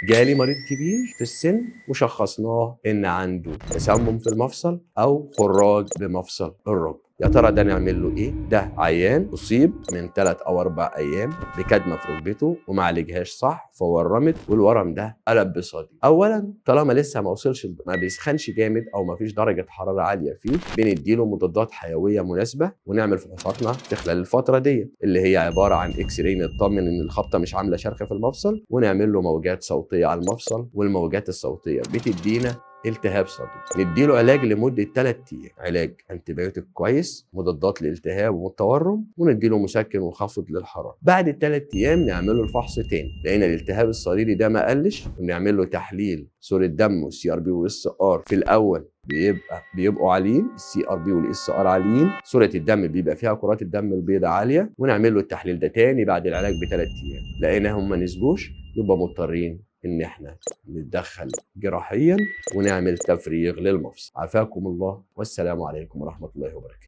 جالي مريض كبير في السن وشخصناه ان عنده تسمم في المفصل او خراج بمفصل الركبة. يا ترى ده نعمل له ايه؟ ده عيان اصيب من 3 او 4 ايام بكدمه في ركبته وما عالجهاش صح فورمت، والورم ده قلب بصديد. اولا طالما لسه ما وصلش، ما بيسخنش جامد او ما فيش درجه حرارة عالية فيه، بنديله مضادات حيوية مناسبة ونعمل فحوصاتنا في خلال الفترة دي اللي هي عبارة عن X-ray نطمن ان الخبطه مش عامله شرخ في المفصل، ونعمل له موجات صوتية على المفصل، والموجات الصوتية بتدينا التهاب صديد. نديله علاج لمدة 3 ايام، علاج antibiotic كويس، مضادات للالتهاب والتورم، ونديله مسكن وخفض للحرارة. بعد ال3 ايام نعمل له الفحص تاني، لقينا الالتهاب الصديدي ده ما قلش، ونعمل له تحليل صوره دم وال CRP وال ESR. في الاول بيبقوا عاليين ال CRP وال ESR عاليين، صوره الدم بيبقى فيها كرات الدم البيضاء عاليه، ونعمل له التحليل ده تاني بعد العلاج ب3 ايام. لقيناهم ما نزلوش، يبقى مضطرين ان احنا نتدخل جراحيا ونعمل تفريغ للمفصل. عافاكم الله والسلام عليكم ورحمة الله وبركاته.